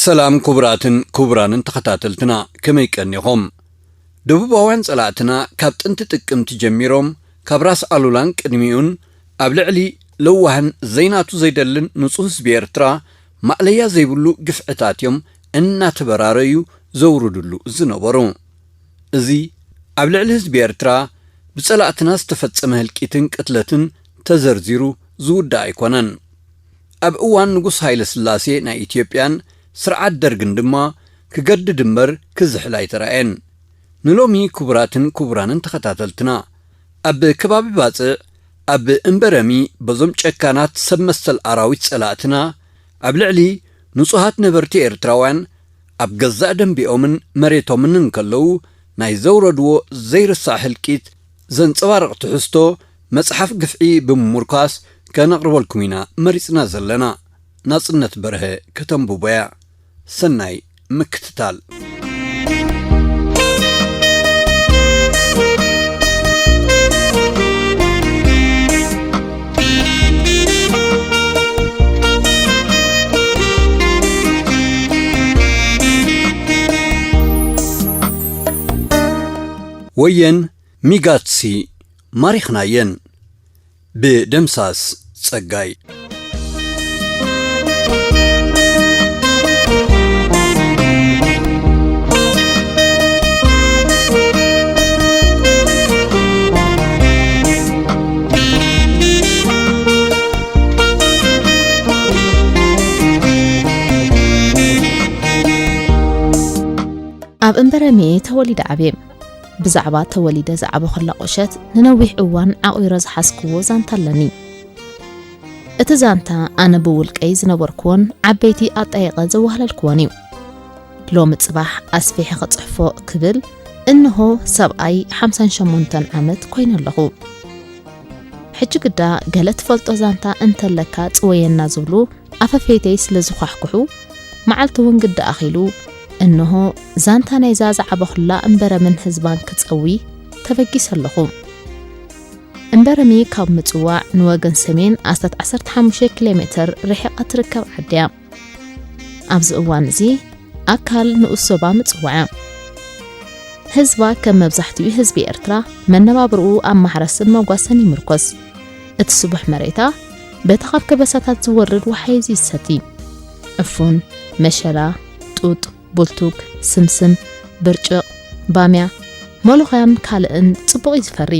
ሰላም ክቡራትን ክቡራንን ተኸታተልትና፣ ከመይ ቀኒኹም? ደቡባውያን ጸላእትና ካብ ጥንቲ ጥቅምቲ ጀሚሮም፣ ካብ ራስ ኣሉላን ቅድሚኡን ኣብ ልዕሊ ለዋህን ዘይናቱ ዘይደልን ንጹህ ህዝቢ ኤርትራ ማእለያ ዘይብሉ ግፍዕታት እዮም እናተበራረዩ ዘውርድሉ ዝነበሩ። እዚ ኣብ ልዕሊ ህዝቢ ኤርትራ ብጸላእትና ዝተፈጸመ ህልቂትን ቅትለትን ተዘርዚሩ ዝውዳእ ኣይኮነን። ኣብ እዋን ንጉስ ሃይለ ስላሴ ናይ ኢትዮጵያን ስርዓት ደርግን ድማ ክገድድ እምበር ክዝሕል ኣይተራእየን። ንሎሚ ክቡራትን ክቡራንን ተኸታተልትና፣ ኣብ ከባቢ ባጽዕ፣ ኣብ እምበረሚ በዞም ጨካናት ሰብ መሰል ኣራዊት ጸላእትና ኣብ ልዕሊ ንጹሃት ነበርቲ ኤርትራውያን ኣብ ገዛእ ደንቢኦምን መሬቶምን እንከለዉ ናይ ዘውረድዎ ዘይርሳዕ ህልቂት ዘንጸባርቕ ትሕዝቶ መጽሓፍ ግፍዒ ብምሙርኳስ ከነቕርበልኩም ኢና መሪጽና ዘለና። ናጽነት በርሀ ከተንብቦ እያ። ሰናይ ምክትታል። ወየን ሚጋትሲ ማሪኽናየን። ብደምሳስ ጸጋይ። ኣብ እምበረሜ ተወሊደ ዓብየ። ብዛዕባ ተወሊደ ዝዓበኹላ ቁሸት ንነዊሕ እዋን ዓቑረ ዝሓዝክዎ ዛንታ ኣለኒ። እቲ ዛንታ ኣነ ብውልቀይ ዝነበርክዎን ዓበይቲ ኣጣይቐ ዘዋህለልክዎን እዩ። ሎሚ ጽባሕ ኣስፊሐ ክጽሕፎ ክብል እንሆ ሰብኣይ ሓምሳን ሸሞንተን ዓመት ኮይነ ኣለኹ። ሕጂ ግዳ ገለ ትፈልጦ ዛንታ እንተለካ ጽወየና ዝብሉ ኣፈፌተይ ስለ ዝኳሕኩሑ፣ መዓልቲ እውን ግዲ ኣኺሉ፣ እንሆ ዛንታ ናይዛ ዝዓበኹላ እምበረምን ህዝባን ክጸዊ ተበጊሰ ኣለኹ። እምበረሚ ካብ ምጽዋዕ ንወገን ሰሜን ኣስታት ዓሰርተ ሓሙሽተ ኪሎ ሜተር ርሒቓ ትርከብ ዓዲ እያ። ኣብዚ እዋን እዚ ኣካል ንኡስ ዞባ ምጽዋዕ እያ። ህዝባ ከም መብዛሕትኡ ህዝቢ ኤርትራ መነባብርኡ ኣብ ማሕረስን መጓሰን ይምርኮስ። እቲ ስቡሕ መሬታ በቲ ካብ ከበሳታት ዝወርድ ወሓይዝ ይሰቲ። ዕፉን፣ መሸላ፣ ጡጥ፣ ቡልቱግ፣ ስምስም፣ ብርጭቕ፣ ባምያ፣ ሞሎኽያን ካልእን ጽቡቕ እዩ ዝፈሪ።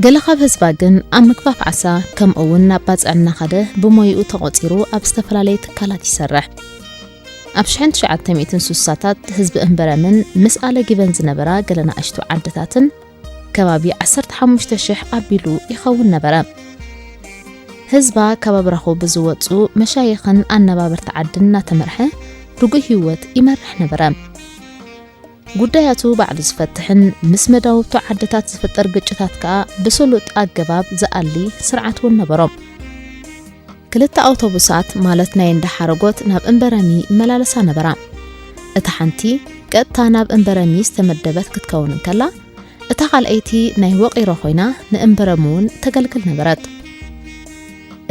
ገለ ካብ ህዝባ ግን ኣብ ምግፋፍ ዓሳ ከምኡ እውን ናብ ባጽዕ እናኸደ ብሞይኡ ተቖጺሩ ኣብ ዝተፈላለየ ትካላት ይሰርሕ። ኣብ ሽሕን ትሽዓተ ሚእትን ስሳታት ህዝቢ እምበረምን ምስ ኣለ ጊበን ዝነበራ ገለ ንኣሽቱ ዓድታትን ከባቢ ዓሰርተ ሓሙሽተ ሽሕ ኣቢሉ ይኸውን ነበረ። ህዝባ ካብ ኣብራኹ ብዝወጹ መሻይኽን ኣነባበርቲ ዓድን እናተመርሐ ርጉእ ህይወት ይመርሕ ነበረ። ጉዳያቱ ባዕሉ ዝፈትሕን ምስ መዳውብቱ ዓድታት ዝፍጠር ግጭታት ከኣ ብስሉጥ ኣገባብ ዝኣሊ ስርዓት እውን ነበሮም። ክልተ ኣውቶቡሳት ማለት ናይ እንዳ ሓረጎት ናብ እምበረሚ ይመላለሳ ነበራ። እታ ሓንቲ ቀጥታ ናብ እምበረሚ ዝተመደበት ክትከውን እንከላ፣ እታ ካልኣይቲ ናይ ወቒሮ ኮይና ንእምበረሚ እውን ተገልግል ነበረት።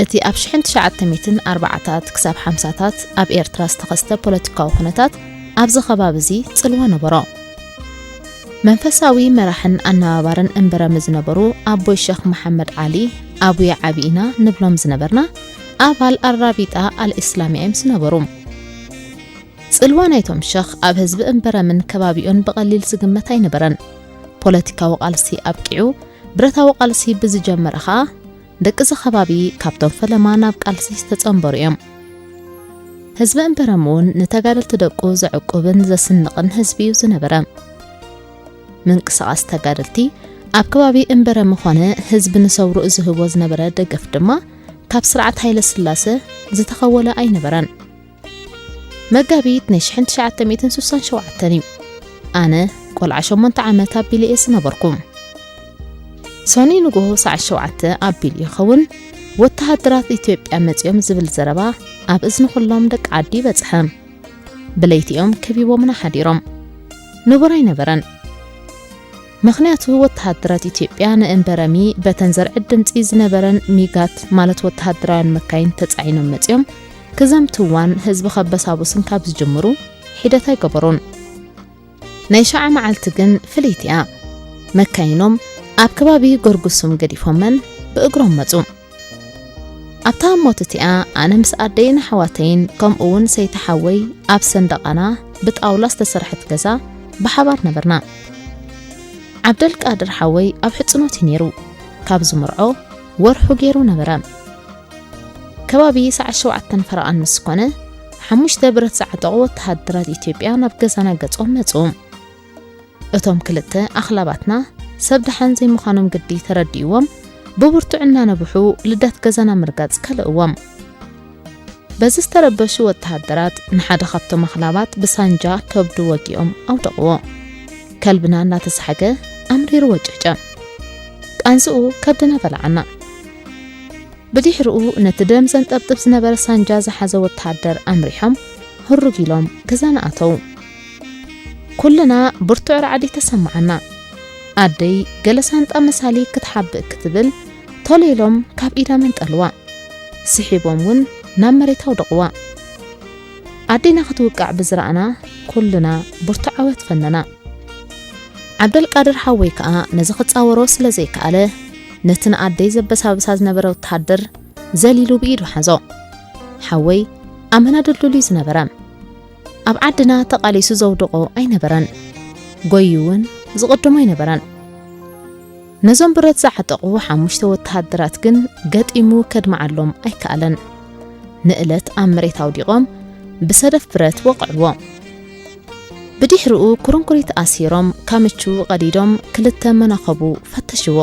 እቲ ኣብ ሽሕን ትሽዓተ ሚእትን ኣርባዓታት ክሳብ ሓምሳታት ኣብ ኤርትራ ዝተኸስተ ፖለቲካዊ ኩነታት ኣብዚ ከባቢ እዚ ጽልዋ ነበሮ። መንፈሳዊ መራሕን ኣነባባርን እምበረሚ ዝነበሩ ኣቦይ ሸኽ መሓመድ ዓሊ፣ ኣቡየ ዓቢኢና ንብሎም ዝነበርና፣ ኣባል ኣራቢጣ ኣልእስላምያ እዮም ዝነበሩ። ጽልዋ ናይቶም ሸኽ ኣብ ህዝቢ እምበረምን ከባቢኡን ብቐሊል ዝግመት ኣይነበረን። ፖለቲካዊ ቃልሲ ኣብቂዑ፣ ብረታዊ ቃልሲ ብዝጀመረ ኸኣ፣ ደቂ እዚ ከባቢ ካብቶም ፈለማ ናብ ቃልሲ ዝተጸንበሩ እዮም። ህዝቢ እምበረም እውን ንተጋደልቲ ደቁ ዘዕቁብን ዘስንቕን ህዝቢ እዩ ዝነበረ። ምንቅስቓስ ተጋደልቲ ኣብ ከባቢ እምበረም ኾነ ህዝቢ ንሰውርኡ ዝህቦ ዝነበረ ደገፍ ድማ ካብ ስርዓት ሃይለ ስላሰ ዝተኸወለ ኣይነበረን። መጋቢት ናይ ሽሕን ትሽዓተ ሚእትን ስሳን ሸውዓተን እዩ። ኣነ ቆልዓ ሸሞንተ ዓመት ኣቢለ እየ ዝነበርኩ። ሶኒ ንግሆ ሰዓት ሸውዓተ ኣቢሉ ይኸውን፣ ወተሃደራት ኢትዮጵያ መጺኦም ዝብል ዘረባ ኣብ እዝኒ ኩሎም ደቂ ዓዲ በጽሐ። ብለይቲ እዮም ከቢቦምና ሓዲሮም። ንቡር ኣይነበረን። ምኽንያቱ ወተሃደራት ኢትዮጵያ ንእምበረሚ በተን ዘርዕድ ድምጺ ዝነበረን ሚጋት ማለት ወተሃደራውያን መካይን ተጻዒኖም መጺኦም ክዘምትዋን ህዝቢ ከበሳቡስን ካብ ዝጅምሩ ሒደት ኣይገበሩን። ናይ ሸዓ መዓልቲ ግን ፍልይቲ እያ። መካይኖም ኣብ ከባቢ ጎርጉሱም ገዲፎመን ብእግሮም መጹ። ኣብታ ህሞት እቲኣ ኣነ ምስ ኣደይን ኣሕዋተይን ከምኡ እውን ሰይቲ ሓወይ ኣብ ሰንደቓና ብጣውላ ዝተሰርሐት ገዛ ብሓባር ነበርና። ዓብደልቃድር ሓወይ ኣብ ሕጽኖት እዩ ነይሩ። ካብ ዝምርዖ ወርሑ ገይሩ ነበረ። ከባቢ ሰዓት ሸውዓተን ፈረቓን ምስ ኮነ፣ ሓሙሽተ ብረት ዝዓጠቑ ወተሃደራት ኢትዮጵያ ናብ ገዛና ገጾም መጹ። እቶም ክልተ ኣኽላባትና ሰብ ደሓን ዘይምዃኖም ግዲ ተረዲእዎም፣ ብብርቱዕ እናነብሑ ልዳት ገዛና ምርጋጽ ከለእዎም። በዚ ዝተረበሹ ወተሃደራት ንሓደ ካብቶም ኣኽላባት ብሳንጃ ከብዱ ወጊኦም ኣውደቕዎ። ከልብና እናተሳሕገ ኣምሪሩ ወጨጨ። ቃንዝኡ ከብድና በላዓና። ብድሕርኡ ነቲ ደም ዘንጠብጥብ ዝነበረ ሳንጃ ዝሓዘ ወተሃደር ኣምሪሖም ህሩግ ኢሎም ገዛና ኣተዉ። ኩልና ብርቱዕ ራዕዲ ተሰማዓና። ኣደይ ገለ ሳንጣ መሳሊ ክትሓብእ ክትብል ቶሎ ኢሎም ካብ ኢዳ መንጠልዋ። ስሒቦም እውን ናብ መሬት ኣውደቕዋ። ኣዴና ክትውቃዕ ብዝረኣና ኩልና ብርቱዕ ዓወት ፈነና። ዓብደልቃድር ሓወይ ከኣ ነዚ ክጻወሮ ስለ ዘይከኣለ፣ ነቲ ንኣደይ ዘበሳብሳ ዝነበረ ወተሃደር ዘሊሉ ብኢዱ ሓዞ። ሓወይ ኣመና ድልዱል እዩ ዝነበረ። ኣብ ዓድና ተቓሊሱ ዘውድቖ ኣይነበረን። ጎዩ እውን ዝቕድሞ ኣይነበረን። ነዞም ብረት ዝዓጠቑ ሓሙሽተ ወተሃደራት ግን ገጢሙ ከድምዓሎም ኣይከኣለን። ንእለት ኣብ መሬት ኣውዲቖም ብሰደፍ ብረት ወቕዕዎ። ብድሕሪኡ ኩርንኩሪት ኣሲሮም ካምቹ ቀዲዶም ክልተ መናኸቡ ፈተሽዎ።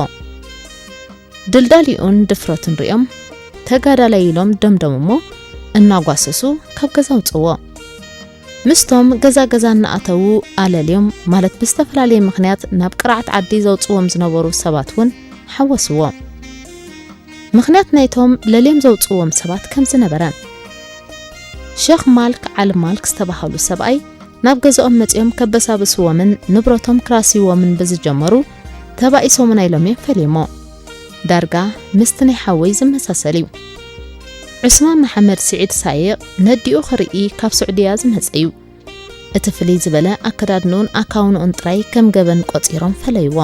ድልዳሊኡን ድፍረቱን ሪኦም ተጋዳላይ ኢሎም ደምደሙ እሞ እናጓሰሱ ካብ ገዛ ኣውፅዎ። ምስቶም ገዛ ገዛ እናኣተዉ ኣለልዮም ማለት ብዝተፈላለየ ምኽንያት ናብ ቅርዓት ዓዲ ዘውፅዎም ዝነበሩ ሰባት እውን ሓወስዎ። ምኽንያት ናይቶም ለልዮም ዘውፅዎም ሰባት ከምዚ ነበረ። ሸኽ ማልክ ዓሊ ማልክ ዝተባህሉ ሰብኣይ ናብ ገዛኦም መጺኦም ከበሳብስዎምን ንብረቶም ክራስይዎምን ብዝጀመሩ ተባኢሶምና ኢሎም እዮም ፈሊሞ። ዳርጋ ምስቲ ናይ ሓወይ ዝመሳሰል እዩ። ዑስማን መሓመድ ስዒድ ሳይቕ ነዲኡ ክርኢ ካብ ስዑድያ ዝመጸ እዩ። እቲ ፍልይ ዝበለ ኣከዳድንኡን ኣካውንኡን ጥራይ ከም ገበን ቆጺሮም ፈለይዎ።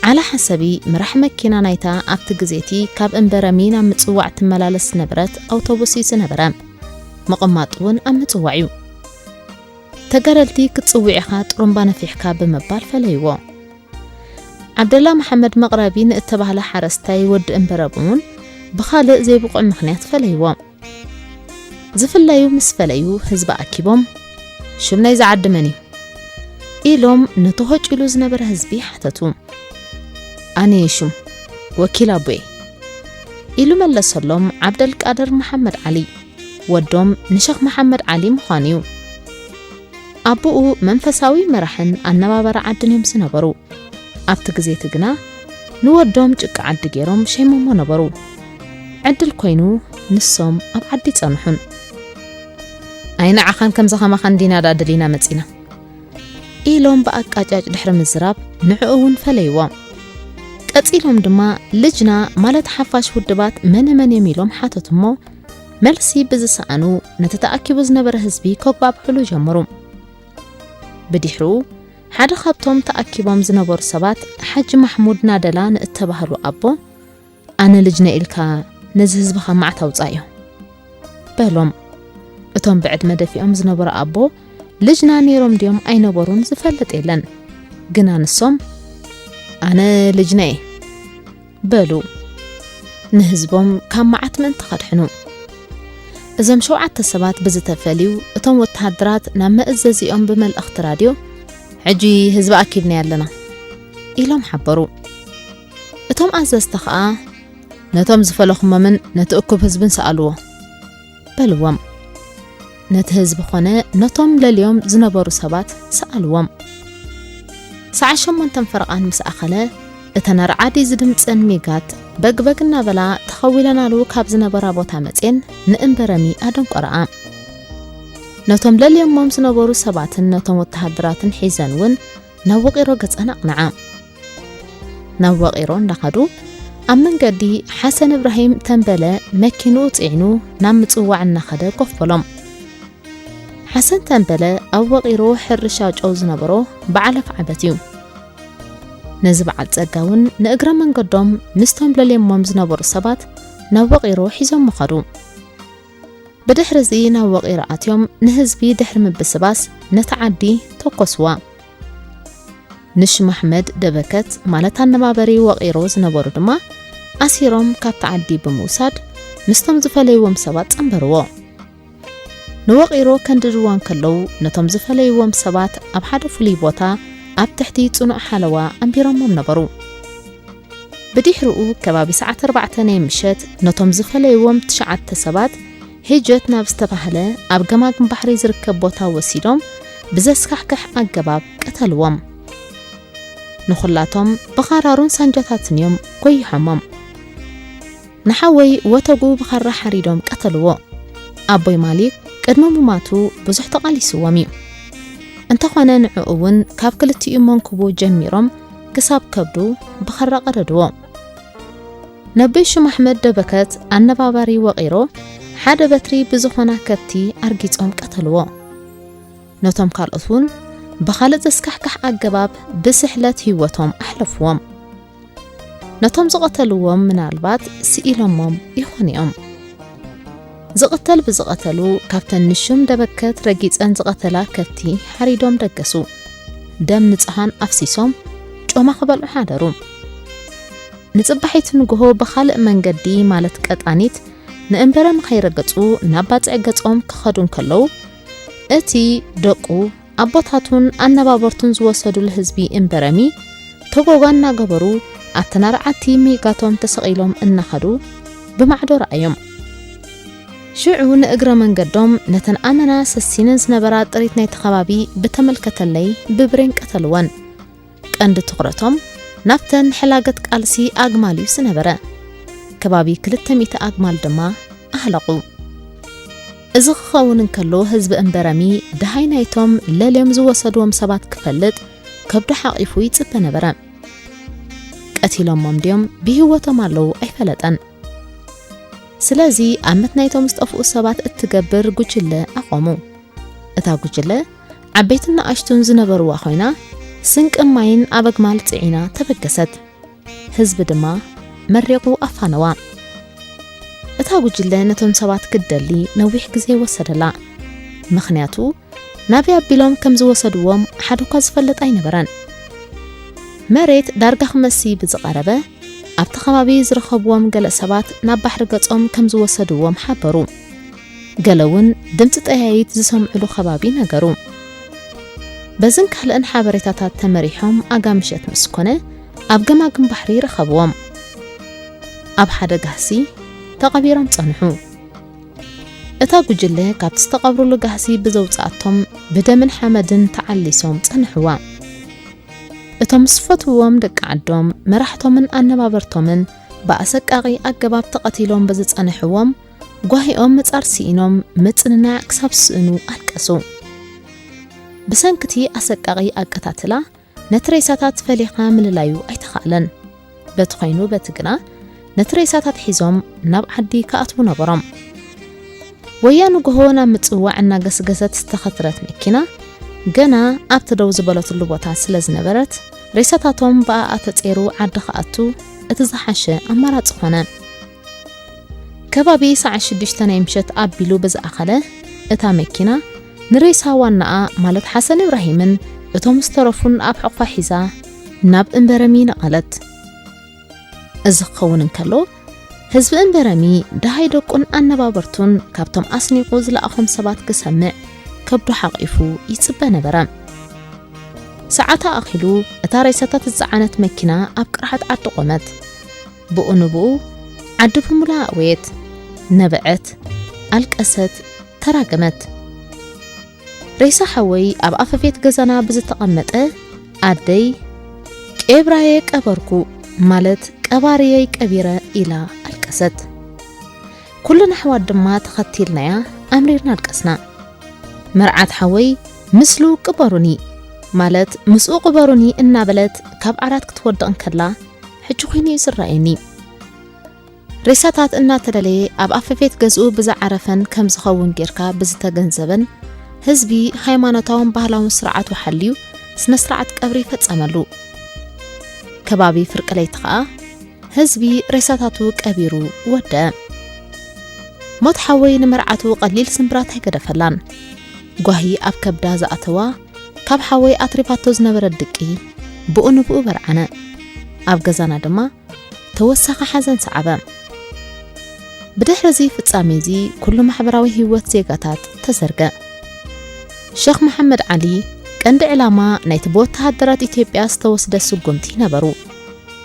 ዓላ ሓሰቢ ምራሕ መኪና ናይታ ኣብቲ ግዜቲ ካብ እምበረሚ ናብ ምጽዋዕ ትመላለስ ዝነበረት ኣውቶቡስ እዩ ዝነበረ። ምቕማጡ እውን ኣብ ምጽዋዕ እዩ። ተጋደልቲ ክትጽውዕ ኢኻ ጥሩምባ ነፊሕካ ብምባል ፈለይዎ። ዓብደላ መሓመድ መቕረቢ ንእተባህለ ሓረስታይ ወዲ እምበረም እውን ብኻልእ ዘይብቑዕ ምኽንያት ፈለይዎ። ዝፍለዩ ምስ ፈለዩ ህዝቢ ኣኪቦም፣ "ሽም ናይዚ ዓዲ መን እዩ?" ኢሎም ነቲ ሆጭ ኢሉ ዝነበረ ህዝቢ ሓተቱ። "ኣነ እየ ሽም፣ ወኪል ኣቦየ" ኢሉ መለሰሎም። ዓብደልቃድር መሓመድ ዓሊ ወዶም ንሸኽ መሓመድ ዓሊ ምዃኑ እዩ። ኣቦኡ መንፈሳዊ መራሕን ኣነባበራ ዓድን እዮም ዝነበሩ። ኣብቲ ግዜቲ ግና ንወዶም ጭቃ ዓዲ ገይሮም ሸይሞሞ ነበሩ። ዕድል ኮይኑ ንሶም ኣብ ዓዲ ጸንሑን። "ኣይ ንዓኻን ከምዚ ኸማኻን ዲና ደኣ ደሊና መጺና" ኢሎም ብኣቃጫጭ ድሕሪ ምዝራብ ንዕኡ እውን ፈለይዎ። ቀጺሎም ድማ ልጅና ማለት ሓፋሽ ውድባት መነ መን እዮም ኢሎም ሓተቱ እሞ መልሲ ብዝሰኣኑ ነቲ ተኣኪቡ ዝነበረ ህዝቢ ከጓብሑሉ ጀመሩ። ብድሕሩ ሓደ ካብቶም ተኣኪቦም ዝነበሩ ሰባት ሓጂ ማሕሙድ ናደላ ንእተባህሉ ኣቦ፣ "ኣነ ልጅነ ኢልካ ነዚ ህዝብኻ መዓት ኣውጻእዮ" በሎም። እቶም ብዕድመ ደፊኦም ዝነበሩ ኣቦ ልጅና ነይሮም ድዮም ኣይነበሩን ዝፈልጥ የለን። ግና ንሶም "ኣነ ልጅነ እየ" በሉ። ንህዝቦም ካብ መዓት ምእንቲ ከድሕኑ። እዞም ሸውዓተ ሰባት ብዝተፈልዩ፣ እቶም ወተሃደራት ናብ መእዘዚኦም ብመልእኽቲ ራድዮ፣ "ሕጂ ህዝቢ ኣኪብናዮ ኣለና" ኢሎም ሓበሩ። እቶም ኣዘዝቲ ኸኣ፣ "ነቶም ዝፈለኹሞምን ነቲ እኩብ ህዝብን ሰኣልዎ" በልዎም። ነቲ ህዝቢ ኾነ ነቶም ለልዮም ዝነበሩ ሰባት ሰኣልዎም። ሰዓት ሸሞንተን ፈረቓን ምስ ኣኸለ፣ እተን ኣርዓዲ ዝድምጸን ሚጋት በግበግ እናበላ ተኸዊለናሉ ካብ ዝነበራ ቦታ መጼን ንእምበረሚ ኣደንቆረኣ። ነቶም ለልዮሞም ዝነበሩ ሰባትን ነቶም ወተሃደራትን ሒዘን እውን ናብ ወቒሮ ገጸን ኣቕንዓ። ናብ ወቒሮ እንዳኸዱ፣ ኣብ መንገዲ ሓሰን እብራሂም ተንበለ መኪንኡ ጽዒኑ ናብ ምጽዋዕ እናኸደ ኮፍ በሎም። ሓሰን ተንበለ ኣብ ወቒሮ ሕርሻ ጨው ዝነበሮ በዓል ኣፍዓበት እዩ። ነዚ በዓል ጸጋ እውን ንእግረ መንገዶም ምስቶም ለልዮሞም ዝነበሩ ሰባት ናብ ወቒሮ ሒዞም ምኸዱ። ብድሕሪ እዚ ናብ ወቒሮ ኣትዮም ንህዝቢ ድሕሪ ምብስባስ ነታ ዓዲ ተኮስዋ። ንሽም ኣሕመድ ደበከት ማለት ኣነባበሪ ወቒሮ ዝነበሩ ድማ ኣሲሮም ካብቲ ዓዲ ብምውሳድ ምስቶም ዝፈለይዎም ሰባት ጸንበርዎ። ንወቒሮ ከንድድዋ እንከለዉ ነቶም ዝፈለይዎም ሰባት ኣብ ሓደ ፍሉይ ቦታ ኣብ ትሕቲ ጽኑዕ ሓለዋ ኣንቢሮሞም ነበሩ። ብድሕሪኡ ከባቢ ሰዓት ኣርባዕተ ናይ ምሸት ነቶም ዝፈለይዎም ትሽዓተ ሰባት ሄጀት ናብ ዝተባህለ ኣብ ገማግም ባሕሪ ዝርከብ ቦታ ወሲዶም ብዘስካሕክሕ ኣገባብ ቀተልዎም። ንኹላቶም ብኻራሩን ሳንጃታትን እዮም ጎይሖሞም። ንሓወይ ወተጉ ብኻራ ሓሪዶም ቀተልዎ። ኣቦይ ማሊክ ቅድሚ ምማቱ ብዙሕ ተቓሊስዎም እዩ። እንተኾነ ንዕኡ እውን ካብ ክልቲኡ መንኩቡ ጀሚሮም ክሳብ ከብዱ ብኻራ ቀደድዎ። ነብይ ሽም ኣሕመድ ደበከት ኣነባባሪ ወቒሮ ሓደ በትሪ ብዝኾና ከብቲ ኣርጊጾም ቀተልዎ። ነቶም ካልኦት እውን ብኻልእ ዘስካሕክሕ ኣገባብ ብስሕለት ህይወቶም ኣሕለፍዎም። ነቶም ዝቐተልዎም ምናልባት ስኢሎሞም ይኾኑ እዮም። ዝቕተል ብዝቐተሉ ካብተን ንሽም ደበከት ረጊጸን ዝቐተላ ከብቲ ሓሪዶም ደገሱ። ደም ንጹሃን ኣፍሲሶም ጮማ ክበልዑ ሓደሩ። ንጽባሒቱ ንግሆ ብኻልእ መንገዲ ማለት ቀጣኒት ንእምበረ ንኸይረገጹ ናብ ባጽዕ ገጾም ክኸዱ እንከለዉ እቲ ደቁ ኣቦታቱን ኣነባበርቱን ዝወሰዱሉ ህዝቢ እምበረሚ ተጎጋ እናገበሩ ኣብተን ኣርዓቲ ሚጋቶም ተሰቒሎም እናኸዱ ብማዕዶ ረኣዮም። ሽዑ ንእግረ መንገዶም ነተን ኣመና ሰሲነን ዝነበራ ጥሪት ናይቲ ከባቢ ብተመልከተለይ ብብሬን ቀተልወን። ቀንዲ ትኹረቶም ናብተን ሕላገት ቃልሲ ኣግማል እዩ ዝነበረ። ከባቢ ክልተ ሚእቲ ኣግማል ድማ ኣህለቑ። እዚ ክኸውን እንከሎ ህዝቢ እምበረሚ ደሃይ ናይቶም ለልዮም ዝወሰድዎም ሰባት ክፈልጥ ከብዱ ሓቒፉ ይጽበ ነበረ። ቀቲሎሞም ድዮም ብህይወቶም ኣለዉ ኣይፈለጠን። ስለዚ ኣመት ናይቶም ዝጠፍኡ ሰባት እትገብር ጉጅለ ኣቖሙ። እታ ጉጅለ ዓበይትን ንኣሽቱን ዝነበርዋ ኮይና ስንቅን ማይን ኣብ ኣግማል ጽዒና ተበገሰት። ህዝቢ ድማ መሪቑ ኣፋነዋ። እታ ጉጅለ ነቶም ሰባት ክትደሊ ነዊሕ ግዜ ወሰደላ። ምኽንያቱ ናበይ ኣቢሎም ከም ዝወሰድዎም ሓደ እኳ ዝፈልጥ ኣይነበረን። መሬት ዳርጋ ክመሲ ብዝቐረበ ኣብቲ ከባቢ ዝረኸብዎም ገለ ሰባት ናብ ባሕሪ ገጾም ከም ዝወሰድዎም ሓበሩ። ገለ እውን ድምፂ ጠያይት ዝሰምዕሉ ከባቢ ነገሩ። በዝን ካልእን ሓበሬታታት ተመሪሖም ኣጋ ምሸት ምስ ኮነ ኣብ ገማግም ባሕሪ ረኸብዎም። ኣብ ሓደ ጋህሲ ተቐቢሮም ጸንሑ። እታ ጉጅለ ካብቲ ዝተቐብሩሉ ጋህሲ ብዘውፅኣቶም ብደምን ሓመድን ተዓሊሶም ጸንሕዋ። እቶም ዝፈትውዎም ደቂ ዓዶም መራሕቶምን ኣነባበርቶምን ብኣሰቃቒ ኣገባብ ተቐቲሎም ብዝጸንሕዎም ጓሂኦም ምጻር ስኢኖም ምጽንናዕ ክሳብ ዝስእኑ ኣለቀሱ። ብሰንክቲ ኣሰቃቒ ኣቀታትላ ነቲ ሬሳታት ፈሊኻ ምልላዩ ኣይተኻእለን። በቲ ኮይኑ በቲ ግና ነቲ ሬሳታት ሒዞም ናብ ዓዲ ክኣትዉ ነበሮም። ወያ ንግሆ ናብ ምጽዋዕ እናገስገሰት ዝተኸትረት መኪና ገና ኣብቲ ደው ዝበለትሉ ቦታ ስለ ዝነበረት ሬሳታቶም ብኣኣ ተጸይሩ ዓዲ ክኣቱ እቲ ዝሓሸ ኣማራጺ ኮነ። ከባቢ ሰዓት ሽዱሽተ ናይ ምሸት ኣቢሉ ብዝኣኸለ እታ መኪና ንሬሳ ዋናኣ ማለት ሓሰን እብራሂምን እቶም ዝተረፉን ኣብ ሕቑፋ ሒዛ ናብ እምበረሚ ነቐለት። እዚ ክኸውን እንከሎ ህዝቢ እምበረሚ ደሃይ ደቁን ኣነባበርቱን ካብቶም ኣስኒቑ ዝለኣኾም ሰባት ክሰምዕ ከብዱ ሓቒፉ ይጽበ ነበረ። ሰዓታ ኣኺሉ እታ ሬሳታት ዝጸዓነት መኪና ኣብ ቅርሓት ዓዲ ቆመት። ብኡ ንብኡ ዓዲ ብምሉኣ ኣእወየት፣ ነበዐት፣ ኣለቀሰት፣ ተራገመት። ሬሳ ሓወይ ኣብ ኣፈፌት ገዛና ብዝተቐመጠ ኣደይ ቄብራየ ቀበርኩ ማለት ቀባርየይ ቀቢረ ኢላ ኣለቀሰት። ኩልና ኣሕዋት ድማ ተኸቲልናያ ኣምሪርና ኣልቀስና። መርዓት ሓወይ ምስሉ ቅበሩኒ ማለት ምስኡ ቅበሩኒ እናበለት ካብ ዓራት ክትወድቕ እንከላ ሕጂ ኮይኑ እዩ ዝረኣየኒ። ሬሳታት እናተደለየ ኣብ ኣፈፌት ገዝኡ ብዝዓረፈን ከም ዝኸውን ጌርካ ብዝተገንዘበን ህዝቢ፣ ሃይማኖታውን ባህላውን ስርዓቱ ሓልዩ ስነ ስርዓት ቀብሪ ፈጸመሉ። ከባቢ ፍርቂ ለይቲ ኸኣ ህዝቢ ሬሳታቱ ቀቢሩ ወደአ። ሞት ሓወይ ንመርዓቱ ቀሊል ስምብራት ኣይገደፈላን። ጓሂ ኣብ ከብዳ ዝኣተዋ፣ ካብ ሓወይ ኣትሪፋቶ ዝነበረት ድቂ ብኡ ንብኡ በርዓነ። ኣብ ገዛና ድማ ተወሳኺ ሓዘን ሰዓበ። ብድሕሪ እዚ ፍጻሜ እዚ ኩሉ ማሕበራዊ ህይወት ዜጋታት ተዘርገ። ሸኽ መሓመድ ዓሊ ቀንዲ ዕላማ ናይቲ ብወተሃደራት ኢትዮጵያ ዝተወስደ ስጉምቲ ነበሩ።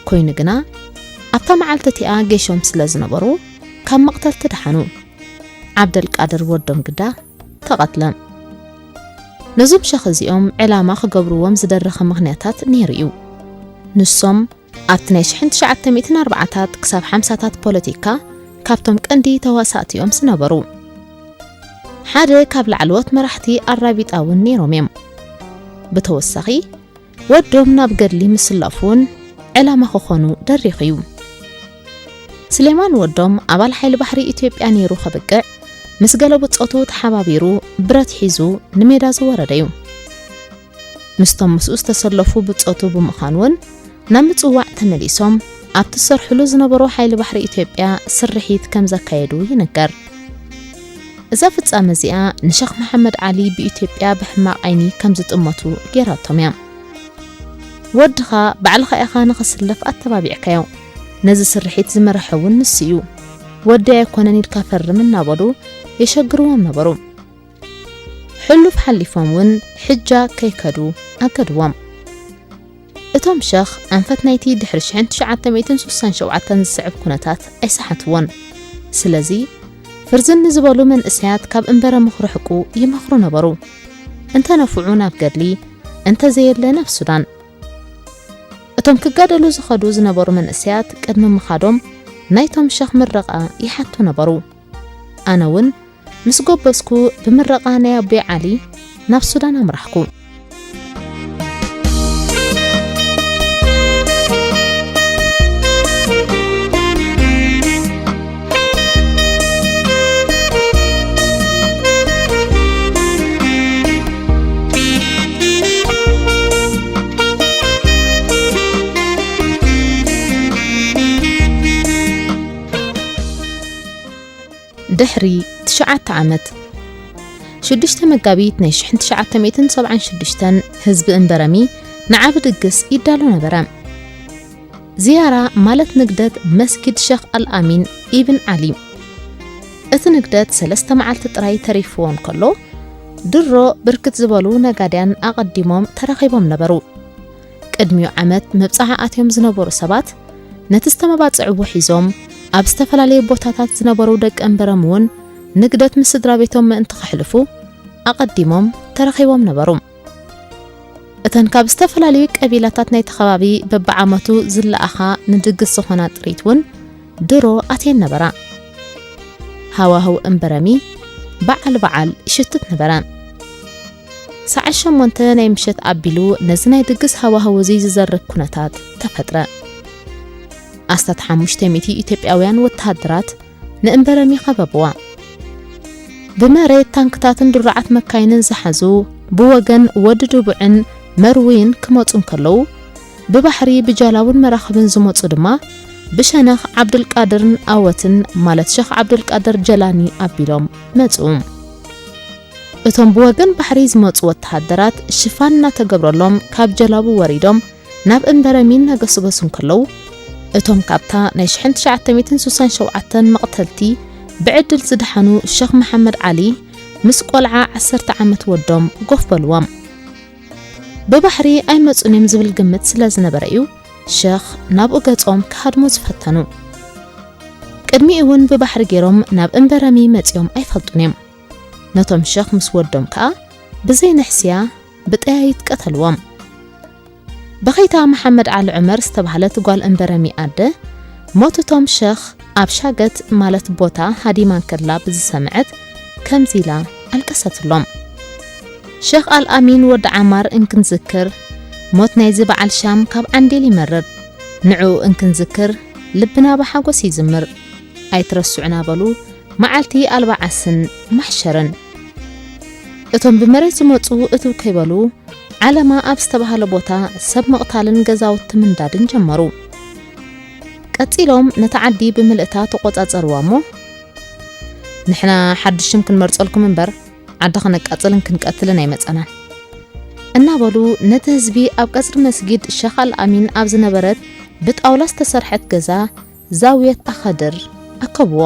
ኮይኑ ግና ኣብታ መዓልቲ እቲኣ ጌሾም ስለ ዝነበሩ ካብ መቕተልቲ ደሓኑ። ዓብደልቃድር ወዶም ግዳ ተቐትለ። ነዞም ሸኽ እዚኦም ዕላማ ክገብርዎም ዝደረኸ ምኽንያታት ነይሩ እዩ። ንሶም ኣብቲ ናይ ሽሕን ትሽዓተ ሚእትን ኣርባዓታት ክሳብ ሓምሳታት ፖለቲካ ካብቶም ቀንዲ ተዋሳእቲ እዮም ዝነበሩ። ሓደ ካብ ላዕለዎት መራሕቲ ኣራቢጣ እውን ነይሮም እዮም። ብተወሳኺ ወዶም ናብ ገድሊ ምስላፉ እውን ዕላማ ክኾኑ ደሪኹ እዩ። ስሌማን ወዶም ኣባል ሓይሊ ባሕሪ ኢትዮጵያ ነይሩ ከብቅዕ፣ ምስ ገለ ብጾቱ ተሓባቢሩ ብረት ሒዙ ንሜዳ ዝወረደ እዩ። ምስቶም ምስኡ ዝተሰለፉ ብጾቱ ብምዃን እውን ናብ ምጽዋዕ ተመሊሶም ኣብቲ ዝሰርሕሉ ዝነበሩ ሓይሊ ባሕሪ ኢትዮጵያ ስርሒት ከም ዘካየዱ ይንገር። እዛ ፍጻመ እዚኣ ንሸኽ መሓመድ ዓሊ ብኢትዮጵያ ብሕማቕ ዓይኒ ከም ዝጥመቱ ጌራቶም እያ። "ወድኻ ባዕልኻ ኢኻ ንኽስለፍ ኣተባቢዕካዮ፣ ነዚ ስርሒት ዝመርሐ እውን ንሱ እዩ፣ ወደይ ኣይኮነን ኢልካ ፈርም" እናበሉ የሸግርዎም ነበሩ። ሕሉፍ ሓሊፎም እውን ሕጃ ከይከዱ ኣገድዎም። እቶም ሸኽ ኣንፈት ናይቲ ድሕሪ ሽሕን ትሽዓተ ሚእትን ስሳን ሸውዓተን ዝስዕብ ኩነታት ኣይሰሓትዎን። ስለዚ ፍርዝን ንዝበሉ መንእሰያት ካብ እምበረሚ ክርሕቁ ይመኽሩ ነበሩ። እንተ ነፍዑ ናብ ገድሊ፣ እንተ ዘየለ ናብ ሱዳን። እቶም ክጋደሉ ዝኸዱ ዝነበሩ መንእሰያት ቅድሚ ምኻዶም ናይቶም ሸኽ ምረቓ ይሓቱ ነበሩ። ኣነ እውን ምስ ጎበዝኩ ብምረቓ ናይ ኣቦይ ዓሊ ናብ ሱዳን ኣምራሕኩ። ድሕሪ ትሽዓተ ዓመት፣ ሽዱሽተ መጋቢት ናይ ሽሕን ትሽዓተ ሚእትን ሰብዓን ሽዱሽተን፣ ህዝቢ እምበረሚ ንዓቢ ድግስ ይዳሎ ነበረ። ዝያራ ማለት ንግደት መስጊድ ሸኽ ኣልኣሚን ኢብን ዓሊ። እቲ ንግደት ሰለስተ መዓልቲ ጥራይ ተሪፍዎ እንከሎ፣ ድሮ ብርክት ዝበሉ ነጋድያን ኣቐዲሞም ተረኺቦም ነበሩ። ቅድሚኡ ዓመት መብጽዓ ኣትዮም ዝነበሩ ሰባት፣ ነቲ ዝተመባጽዕዎ ሒዞም፣ ኣብ ዝተፈላለየ ቦታታት ዝነበሩ ደቂ እምበረም እውን ንግደት ምስ ስድራ ቤቶም ምእንቲ ከሕልፉ ኣቐዲሞም ተረኺቦም ነበሩ። እተን ካብ ዝተፈላለዩ ቀቢላታት ናይቲ ከባቢ በብዓመቱ ዝለኣኻ ንድግስ ዝኾና ጥሪት እውን ድሮ ኣትየን ነበራ። ሃዋህው እምበረሚ በዓል በዓል ይሽትት ነበረ። ሰዓት ሸሞንተ ናይ ምሸት ኣቢሉ ነዚ ናይ ድግስ ሃዋህው እዚ ዝዘርግ ኩነታት ተፈጥረ። ኣስታት ሓሙሽተ ሚእቲ ኢትዮጵያውያን ወተሃደራት ንእምበረሚ ከበብዋ። ብመሬት ታንክታትን ድሩዓት መካይንን ዝሓዙ ብወገን ወዲ ድቡዕን መርውይን ክመጹ እንከለዉ፣ ብባሕሪ ብጃላቡን መራኽብን ዝመጹ ድማ ብሸነኽ ዓብዱልቃድርን ኣወትን፣ ማለት ሸኽ ዓብዱልቃድር ጀላኒ ኣቢሎም መጹ። እቶም ብወገን ባሕሪ ዝመጹ ወተሃደራት ሽፋን እናተገብረሎም ካብ ጀላቡ ወሪዶም ናብ እምበረሚ እናገስገሱ እንከለዉ፣ እቶም ካብታ ናይ ሽሕን ትሽዓተ ሚእትን ስሳን ሸውዓተን መቕተልቲ ብዕድል ዝደሓኑ ሸኽ መሓመድ ዓሊ ምስ ቆልዓ ዓሰርተ ዓመት ወዶም ጎፍ በልዎም። ብባሕሪ ኣይመጹን እዮም ዝብል ግምት ስለ ዝነበረ እዩ ሸኽ ናብኡ ገጾም ክሃድሙ ዝፈተኑ። ቅድሚኡ እውን ብባሕሪ ገይሮም ናብ እምበረሚ መጺኦም ኣይፈልጡን እዮም። ነቶም ሸኽ ምስ ወዶም ከኣ ብዘይ ንሕስያ ብጠያይት ቀተልዎም። በኸይታ መሓመድ ዓሊ ዑመር ዝተባህለት ጓል እምበረሚ ኣደ፣ ሞት እቶም ሸኽ ኣብ ሻገት ማለት ቦታ ሃዲማ እንከላ ብዝሰምዐት፣ ከምዚ ኢላ ኣልቀሰትሎም። ሸኽ ኣልኣሚን ወዲ ዓማር እንክንዝክር፣ ሞት ናይዚ በዓል ሻም ካብ ዓንዴል ይመርር። ንዕኡ እንክንዝክር፣ ልብና ብሓጎስ ይዝምር። ኣይትረስዑና በሉ፣ መዓልቲ ኣልባ ዓስን ማሕሸርን። እቶም ብመሬት ዝመጹ እትው ከይበሉ፣ ዓለማ ኣብ ዝተባህለ ቦታ ሰብ ምቕታልን ገዛውቲ ምንዳድን ጀመሩ። ቀጺሎም ነታ ዓዲ ብምልእታ ተቖጻጸርዋ እሞ፣ "ንሕና ሓድሽ ሽም ክንመርጸልኩም እምበር፣ ዓዲ ከነቃጽልን ክንቀትልን ኣይመጸናን" እናበሉ፣ ነቲ ህዝቢ ኣብ ቀጽሪ መስጊድ ሸኽ ኣልኣሚን ኣብ ዝነበረት ብጣውላ ዝተሰርሐት ገዛ ዛውየት ኣኸድር ኣከብዎ።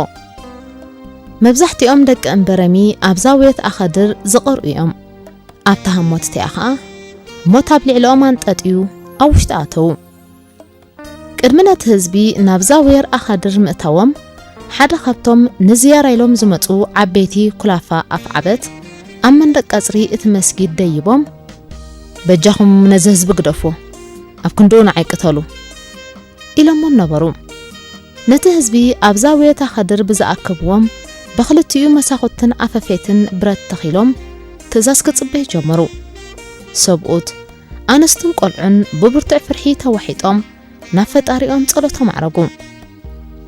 መብዛሕትኦም ደቂ እምበረሚ ኣብ ዛውየት ኣኸድር ዝቐርኡ እዮም። ኣብታ ህሞት እቲኣ ኸኣ ሞት ኣብ ልዕሊኦም ኣንጠጥዩ ኣብ ውሽጢ ኣተዉ። ቅድሚ ነቲ ህዝቢ ናብ ዛውየር ኣኻድር ምእታዎም፣ ሓደ ካብቶም ንዝያራ ኢሎም ዝመጹ ዓበይቲ ኩላፋ ኣፍዓበት ኣብ መንደቕ ቀጽሪ እቲ መስጊድ ደይቦም፣ "በጃኹም ነዚ ህዝቢ ግደፍዎ፣ ኣብ ክንድኡ ንዓይ ቅተሉ" ኢሎሞም ነበሩ። ነቲ ህዝቢ ኣብ ዛውየት ኣኻድር ብዝኣከብዎም፣ ብኽልቲኡ መሳኹትን ኣፈፌትን ብረት ተኺሎም ትእዛዝ ክጽበዩ ጀመሩ። ሰብኡት፣ ኣንስትን ቆልዑን ብብርቱዕ ፍርሒ ተዋሒጦም ናብ ፈጣሪኦም ጸሎቶም ኣዕረጉ።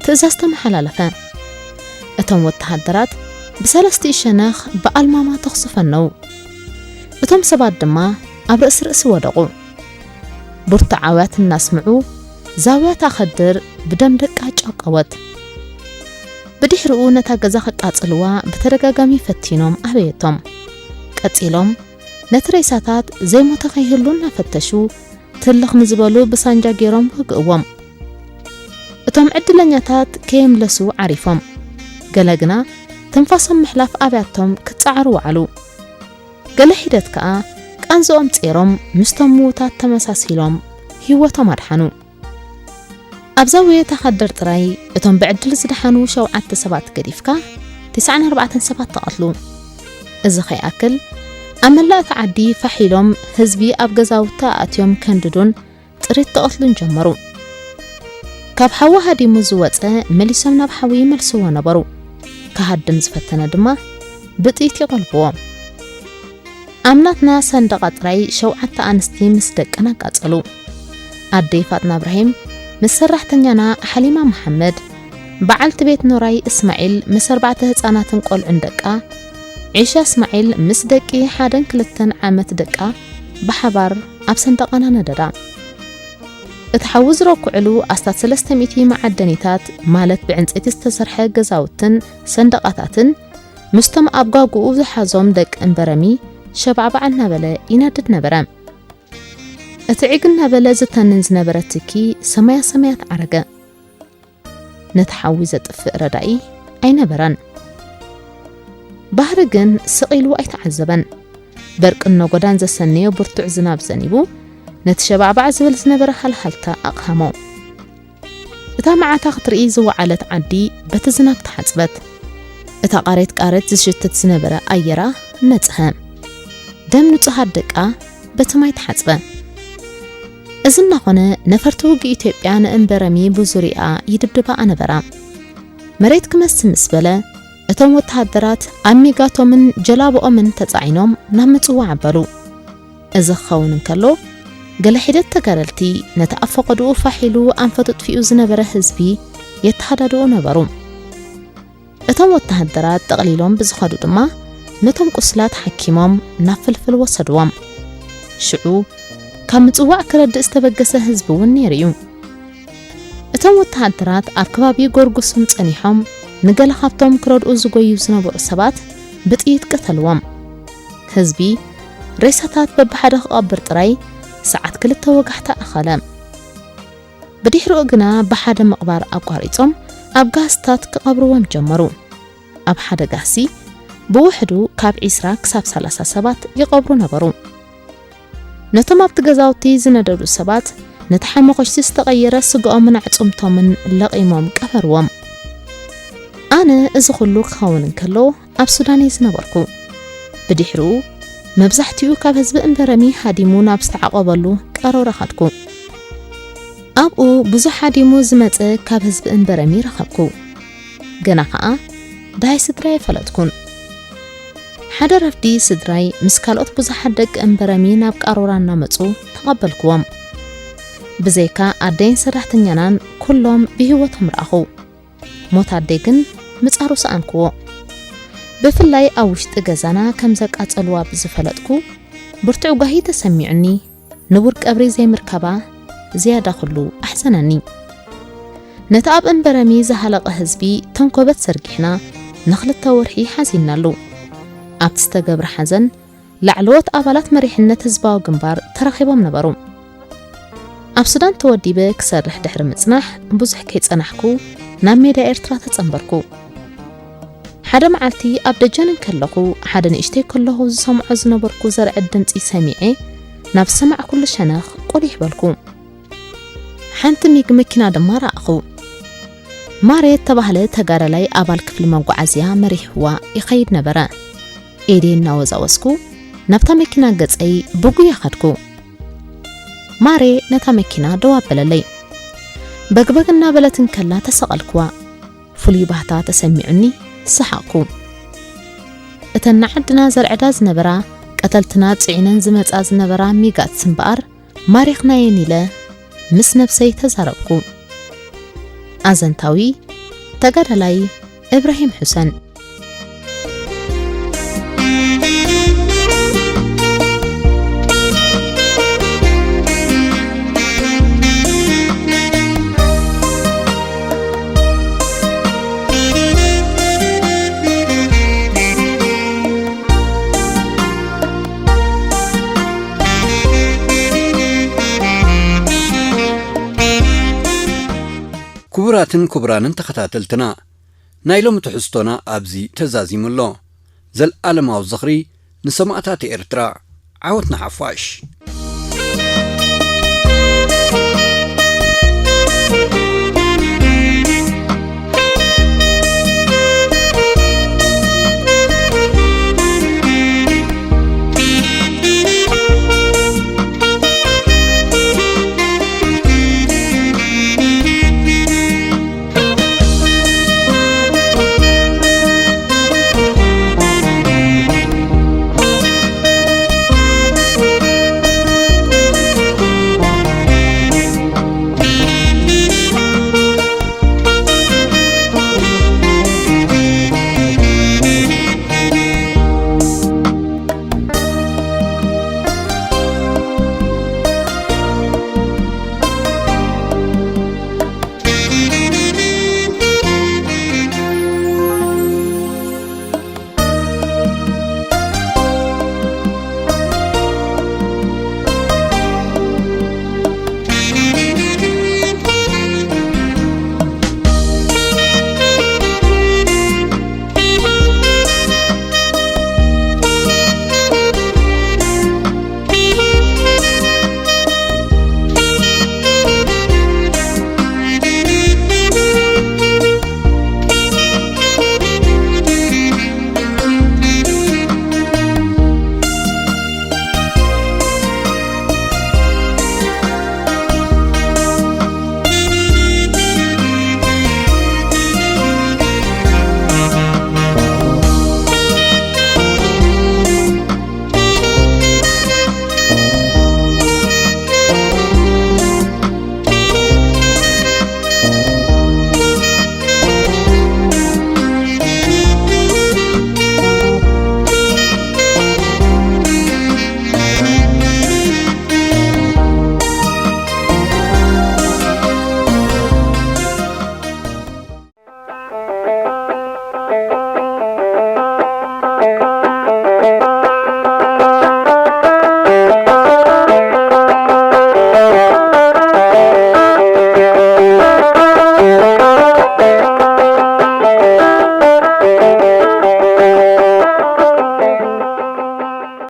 ትእዛዝ ተመሓላለፈ። እቶም ወተሃደራት ብሰለስቲኡ ሸነኽ ብኣልማማ ተኹሲ ፈነዉ። እቶም ሰባት ድማ ኣብ ርእሲ ርእሲ ወደቑ። ብርቱዓውያት እናስምዑ ዛውያት ኣኸድር ብደም ደቃ ጨቀወት። ብድሕሪኡ ነታ ገዛ ከቃጽልዋ ብተደጋጋሚ ፈቲኖም ኣበየቶም። ቀጺሎም ነቲ ሬሳታት ዘይሞተ ከይህሉ እናፈተሹ ትልኽ ንዝበሉ ብሳንጃ ገይሮም ወግእዎም። እቶም ዕድለኛታት ከየምለሱ ዓሪፎም። ገለ ግና ትንፋሶም ምሕላፍ ኣብያቶም ክጸዓሩ ወዓሉ። ገለ ሒደት ከኣ ቃንዝኦም ጼሮም ምስቶም ምዉታት ተመሳሲሎም ህይወቶም ኣድሓኑ። ኣብ ዛውየት ኣኻድር ጥራይ እቶም ብዕድል ዝደሓኑ ሸውዓተ ሰባት ገዲፍካ፣ ተስዓን ኣርባዕተን ሰባት ተቐትሉ። እዚ ከይኣክል፣ ኣብ መላእ እታ ዓዲ ፋሕ ኢሎም ህዝቢ ኣብ ገዛውቲ ኣእትዮም ከንድዱን ጥሪት ክቐትሉን ጀመሩ። ካብ ሓዊ ሃዲሙ ዝወጸ መሊሶም ናብ ሓዊ ይመልስዎ ነበሩ። ክሃድም ዝፈተነ ድማ ብጥይት ይቐልብዎ። ኣብ ናትና ሰንደቓ ጥራይ ሸውዓተ ኣንስቲ ምስ ደቀን ኣቃጸሉ። ኣደይ ፋጥና እብራሂም ምስ ሰራሕተኛና ሓሊማ መሓመድ፣ በዓልቲ ቤት ኖራይ እስማዒል ምስ ኣርባዕተ ህጻናትን ቆልዑን ደቃ፣ ዒሻ እስማዒል ምስ ደቂ ሓደን ክልተን ዓመት ደቃ ብሓባር ኣብ ሰንደቓና ነደዳ። እቲ ሓዊ ዝረኩዕሉ ኣስታት ሰለስተ ሚእቲ መዓደኒታት፣ ማለት ብዕንጸይቲ ዝተሰርሐ ገዛውትን ሰንደቓታትን፣ ምስቶም ኣብ ጋጉኡ ዝሓዞም ደቂ እምበረሚ ሸባዕባዕ እናበለ ይነድድ ነበረ። እቲ ዒግ እናበለ ዝተንን ዝነበረ ትኪ ሰማያ ሰማያት ዓረገ። ነቲ ሓዊ ዘጥፍእ ረዳኢ ኣይነበረን። ባህሪ ግን ስቕ ኢሉ ኣይተዓዘበን። በርቅን ነጎዳን ዘሰነዮ ብርቱዕ ዝናብ ዘኒቡ፣ ነቲ ሸባዕባዕ ዝብል ዝነበረ ሃልሃልታ ኣቕሃሞ። እታ መዓታ ክትርኢ ዝወዓለት ዓዲ በቲ ዝናብ ተሓጽበት። እታ ቃሬት ቃሬት ዝሽትት ዝነበረ ኣየራ ነጽሀ። ደም ንጹሃት ደቃ በቲ ማይ ተሓጽበ። እዚ እናኾነ፣ ነፈርቲ ውግእ ኢትዮጵያ ንእምበረሚ ብዙሪኣ ይድብድባኣ ነበራ። መሬት ክመስ ምስ በለ፣ እቶም ወተሃደራት ኣብ ሚጋቶምን ጀላብኦምን ተጻዒኖም ናብ ምጽዋዕ ኣበሉ። እዚ ክኸውን እንከሎ፣ ገለ ሒደት ተጋደልቲ ነቲ ኣብ ፈቐድኡ ፋሕ ኢሉ ኣንፈቱ ጥፊኡ ዝነበረ ህዝቢ የተሃዳድኡ ነበሩ። እቶም ወተሃደራት ጠቕሊሎም ብዝኸዱ ድማ፣ ነቶም ቁስላት ሓኪሞም ናብ ፍልፍል ወሰድዎም። ሽዑ ካብ ምጽዋዕ ክረድእ ዝተበገሰ ህዝቢ እውን ነይሩ እዩ። እቶም ወተሃደራት ኣብ ከባቢ ጎርጉስም ጸኒሖም፣ ንገለ ካብቶም ክረድኡ ዝጎዩ ዝነበሩ ሰባት ብጥይት ቀተልዎም። ህዝቢ ሬሳታት በብሓደ ክቐብር ጥራይ ሰዓት ክልተ ወጋሕታ ኣኸለ። ብድሕሪኡ ግና ብሓደ ምቕባር ኣቋሪጾም ኣብ ጋህስታት ክቐብርዎም ጀመሩ። ኣብ ሓደ ጋህሲ ብውሕዱ ካብ ዒስራ ክሳብ ሰላሳ ሰባት ይቐብሩ ነበሩ። ነቶም ኣብቲ ገዛውቲ ዝነደዱ ሰባት ነቲ ሓመኾሽቲ ዝተቐየረ ስግኦምን ኣዕጽምቶምን ለቒሞም ቀበርዎም። ኣነ እዚ ኩሉ ክኸውን እንከሎ ኣብ ሱዳን እየ ዝነበርኩ። ብድሕሪኡ መብዛሕትኡ ካብ ህዝቢ እምበረሚ ሃዲሙ ናብ ዝተዓቖበሉ ቀሮራ ከድኩ። ኣብኡ ብዙሕ ሃዲሙ ዝመጸ ካብ ህዝቢ እምበረሚ ረኸብኩ። ገና ኸኣ ዳይ ስድራይ ኣይፈለጥኩን። ሓደ ረፍዲ ስድራይ ምስ ካልኦት ብዙሓት ደቂ እምበረሚ ናብ ቃሮራ እናመጹ ተቐበልክዎም። ብዘይካ ኣደይን ሰራሕተኛናን ኩሎም ብህይወቶም ረኣኹ። ሞት ኣደይ ግን ምጻሩ ሰኣንክዎ። ብፍላይ ኣብ ውሽጢ ገዛና ከም ዘቃጸልዋ ብዝፈለጥኩ፣ ብርቱዕ ጓሂ ተሰሚዑኒ። ንቡር ቀብሪ ዘይምርካባ ዝያዳ ኩሉ ኣሕዘነኒ። ነቲ ኣብ እምበረሚ ዝሃለቐ ህዝቢ ተንኮበት ዘርጊሕና ንኽልተ ወርሒ ሓዚንናሉ። ኣብቲ ዝተገብረ ሓዘን ላዕለዎት ኣባላት መሪሕነት ህዝባዊ ግንባር ተረኺቦም ነበሩ። ኣብ ሱዳን ተወዲበ ክሰርሕ ድሕሪ ምጽናሕ ብዙሕ ከይጸናሕኩ ናብ ሜዳ ኤርትራ ተጸንበርኩ። ሓደ መዓልቲ ኣብ ደጀን እንከለኹ ሓደ ንእሽተይ ከለኹ ዝሰምዖ ዝነበርኩ ዘርዕድ ድምጺ ሰሚዐ ናብ ዝሰማዕኩሉ ሸነኽ ቁሊሕ በልኩ። ሓንቲ ሚግ መኪና ድማ ረኣኹ። ማሬ እተባህለ ተጋዳላይ ኣባል ክፍሊ መጓዓዝያ መሪሕዋ ይኸይድ ነበረ። ኢደይ እናወዛወዝኩ ናብታ መኪና ገጸይ ብጉያ ኸድኩ። ማሬ ነታ መኪና ደው ኣበለለይ። በግበግ እናበለት እንከላ ተሰቐልክዋ። ፍሉይ ባህታ ተሰሚዑኒ ሰሓቕኩ። እተን ንዓድና ዘርዕዳ ዝነበራ ቀተልትና ጽዒነን ዝመጻ ዝነበራ ሚጋትስ እምበኣር ማሪኽናየን ኢለ ምስ ነብሰይ ተዛረብኩ። ኣዘንታዊ ተጋዳላይ እብራሂም ሑሰን። ክቡራትን ክቡራንን ተኸታተልትና፣ ናይ ሎሚ ትሕዝቶና ኣብዚ ተዛዚሙ ኣሎ። ዘልኣለማዊ ዝኽሪ ንሰማእታት ኤርትራ። ዓወት ንሓፋሽ።